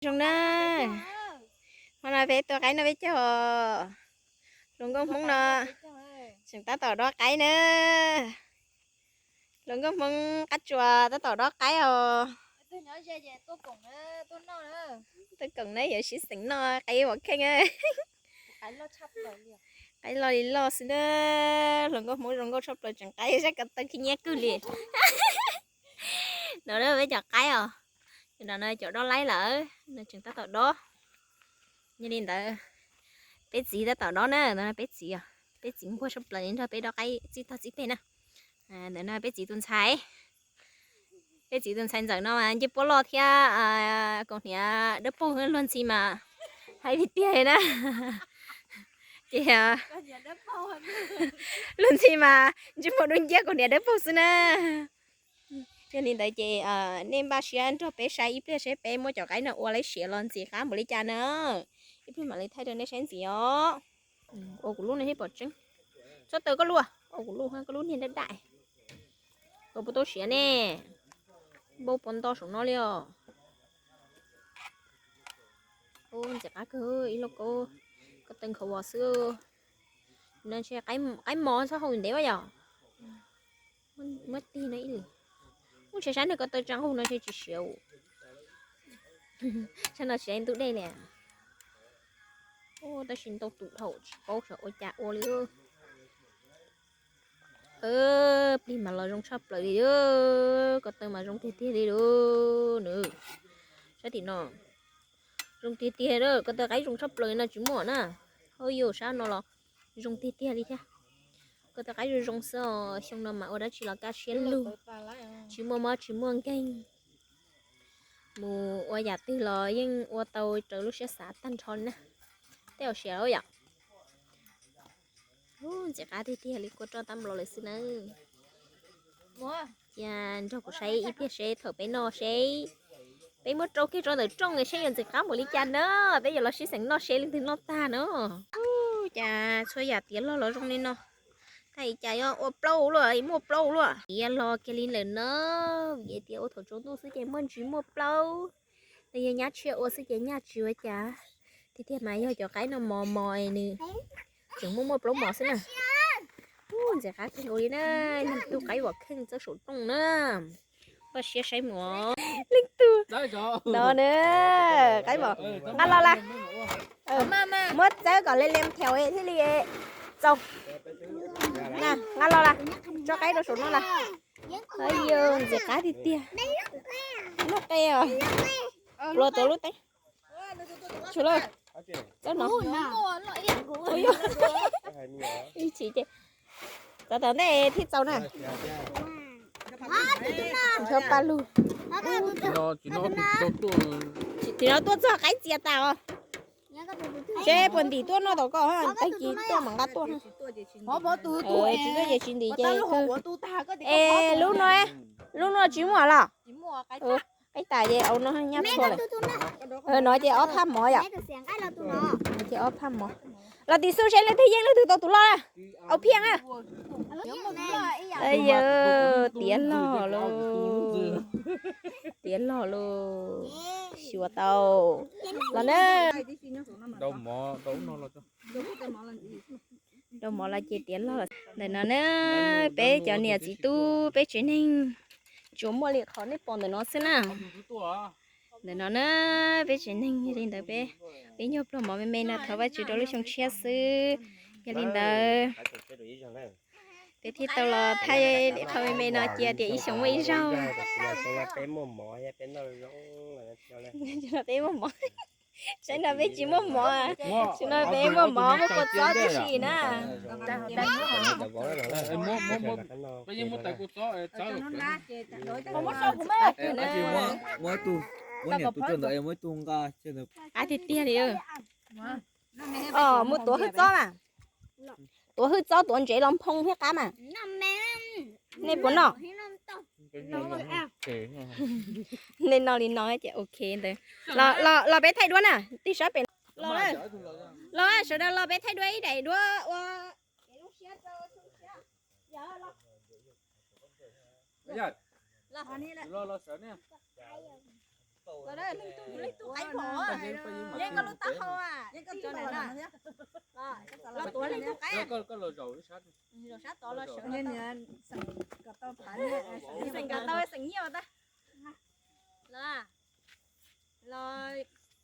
Zoo na, hmo no peb tua qaib noj peb caug. Hluas nkauj Hmoob no tseem tab tom dob qaib na. Hluas nkauj Hmoob qab tsuas tab tom dob qaib os. Tuaj koom na yuav sib xeem noj qaib vam kheej. Qaib loj li loj xwb na. Hluas nkauj Hmoob zoo nkauj tshaj plaws tseem qaib sab ko taw khib nyiab kawg li. No peb cov qaib os. Cov no cov dob laib lawm no tseem tab tom dob. Yog li ntawd peb txiv tab tom dob na, ntawd no peb txiv os. Peb txiv nquag tshaj plaws nrog peb dob qaib txij tog txij peg na. Ntawm no peb txiv tus ntxhais, peb txiv tus ntxhais ntxawm no mas ncej puab loj thiab kaus hniav dawb paug luag ntxhi mas hais tiag tiag li na. Ces luag ntxhi mas ntsej muag dub nciab kaus hniav dawb paug xwb na. Yog li ntawd ces nej npaj siab nrog peb saib ib pliag seb peb muab cov qaib no ua laib siav los ntxim qab npaum li cas na. Ib pliag mam li thaij rau nej saib ntxiv os. Ua kuv lub no thiaj pom tseeb. Txhob taw koj lub, ua kuv lub, koj lub niag daj daj. Koj puas tau siav ne? Npau puas nto saum no li os. Ub, ntxim qab kawg, ib lauj kaub, koj taw nkhaus vos xwb. No ntshe qaib mos txhob hau ntev ua yom. Muab tig no ib lwm. Ub, ntshe saib nws ko taw tsa nqug no ntshe tsis siav. Saib no tsis ntub dej li. Ub, tab sis ntau tus dhau tsis paub xyov ua cas ua li. Plig mas los zoo tshaj plaws li, ko taw mas zoo tiag tiag li lawm nws. Sab tim no zoo tiag tiag, ko taw qaib zoo tshaj plaws no tsis muaj na. Hauj yus sab no los zoo tiag tiag li thiab. Ko taw qaib zoo zoo xwb os, xyoo no mas ua dab tsi los kaj siab lug, tsis muaj mob tsis muaj nkeeg. Mus ua yam twg los yeej ua tau raws lub siab xav tag nrho li na. Tej zaum siav yom. Ntxim qab tiag tiag li, kua roj tab nplos lawm xwb nawb. Cia nrog kuv saib ib pliag seb thaum peb noj seb peb muab rau kiag rau ntawm rooj seb yuav ntxim qab npaum li cas na. Peb yuav los sib xeem noj seb leej twg noj tag na. Ub, cas txhua yam tiav log los zoo li no. Thaum ub cas yuav ua plaub luaj, muaj plaub luaj. Tiav log kiag li lawm na. Vim tias ua thaum tsaus ntuj xwb ces muaj ntsis muaj plaub. Los yog nyab tshiab ua xwb ces nyaj tsis ua cas. Tiag tiag mas yog cov qaib no mos mos es nws tseem muaj muaj plaub mos xwb na. Ub, ntxim qab kawg nkaus li na. Leej twg qaib vam kheej txawb saum rooj na. Npaj siab saib mus. Leej twg no na, qaib mos. Nqa los las. Muab txawb kom le le thauj thiaj li txaus. Nqa los las, tso qaib rau saum no las. Yog ntxim qab tiag tiag. Lub qe os. Pluas tuav lub teeb. Txawb no. Ib chim ces txav tom ntej thiaj txaus na. Ntshaw paj lug. Tim no tuaj txog qaib txias tas os. Seb puas ntim tuaj noj tom koj, tag kis tuaj mam nqa tuaj. Tsis tuaj ces tsis ntim ces kawg. Es lub no, lub no tsis muaj los? Qaib tas ces au no nyab txhua lawm. No ces ob phab mov yom. Ces ob phab mov. Los tim xu seb leej twg yeej leej twg tau tus loj na. Au phiaj na. Yog tiav log lauj. Tiav log lauj. Xyuas tau los na. Rau mov los ces tiav log. Ntawm no na, peb cov niam txiv tub peb tsev neeg tsuas muaj li qhov nej pom ntawm no xwb na. Ntawm no na, peb tsev neeg yog li ntawd peb, peb nyuag pluag mov me me no thov Vajtswv rau lub xyoo tshiab xwb. Yog li ntawd peb thiaj tau los thaij qhov me me no cia tias ib xyoos muaj ib zaug. Peb muaj mov. Saib no peb tsis muaj mov, tsis no peb muaj mov muaj kua txob tib si na. Qab tiag tiag li. Os, muaj tuav hwj txob mas. Tuav hwj txob tuav ntsev los nphoo thiab qab mas. Nej puas noj? Nej noj li no ces ok ntawd. Los peb thaij duab na, tig sab pem. Los, sawv daws los peb thaij duab ib daim duab ua. Leej tug, leej tug qaib pom, yeej koj lub taub hau, los tuav leej tug qaib, zaum sab tod los sawv. Xeem kom tau xeem nyiaj tag. Los, los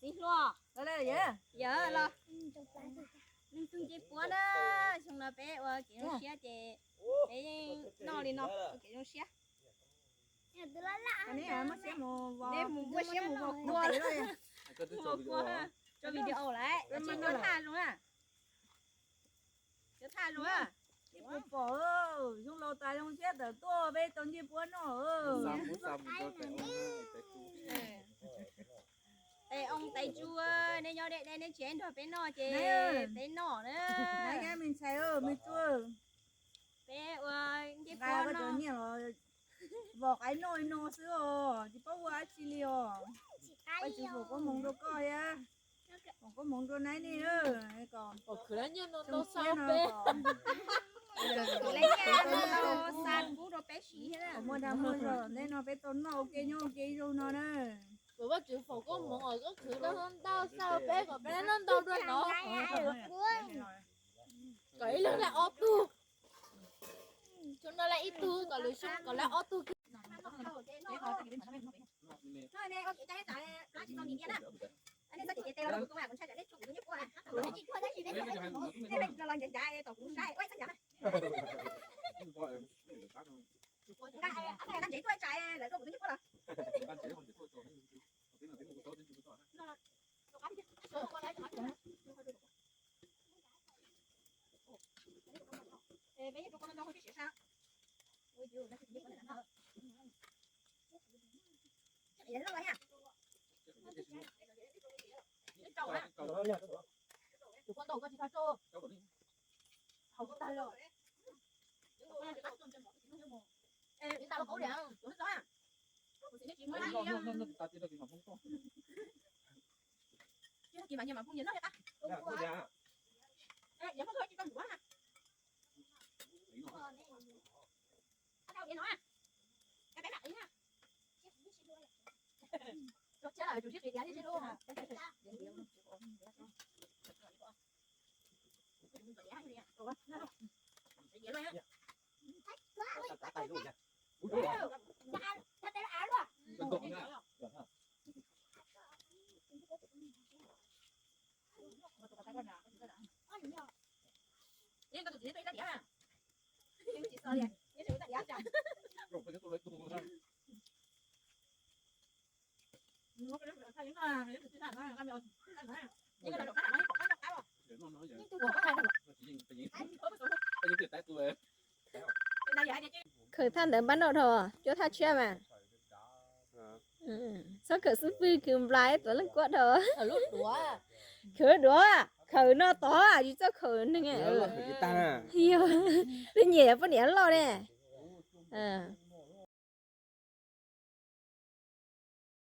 txiv hluas, yawm los. Leej tug nce puab na, xyoo no peb ua kev zoo siab ces peb yeej noj li no ua kev zoo siab. Nej mus npuaj siab mus vos kua, vos kua, tso video lawm, tsis cuab thaj zoo na. Cuab thaj zoo na. Pom zoo laus tas zoo siab tawm tuaj peb tau ncej puab noj. Tais oo tais tsu, nej nyob deb deb nej tsis nrog peb noj ces peb noj na. Me ntxhais me tub, peb ua ncej puab noj. Vos qaib noj li no xwb os, tsis paub ua dab tsi li os. Pab tsis foom koob hmoov rau koj thiab, foom koob hmoov rau nab nej. Khwv lab nyiaj no tau xa peb, khwv lab nyiaj no tau xa pub rau peb siv thiab. Muaj dag muaj zog neb no peb tau noj ua ke nyob ua ke zoo no na. Kuv Vajtswv foom koob hmoov os, koj khwv tau ntau xa peb kom peb noj ntau dua no. Kom ib leeg laij ob tug. Xyoo no laij ib tug, kom lwm xyoo kom laij ob tug. Khawm thaj ntawd npaj noj dhau, cuab thaj tshiab mas. Txhob khawm xub pwg, khawm nplai tuav leej kuab dhau. Khawm duav, khawm no tod tsis txhob khawm neeg. Yog, nej nyiam poj niam loj ne.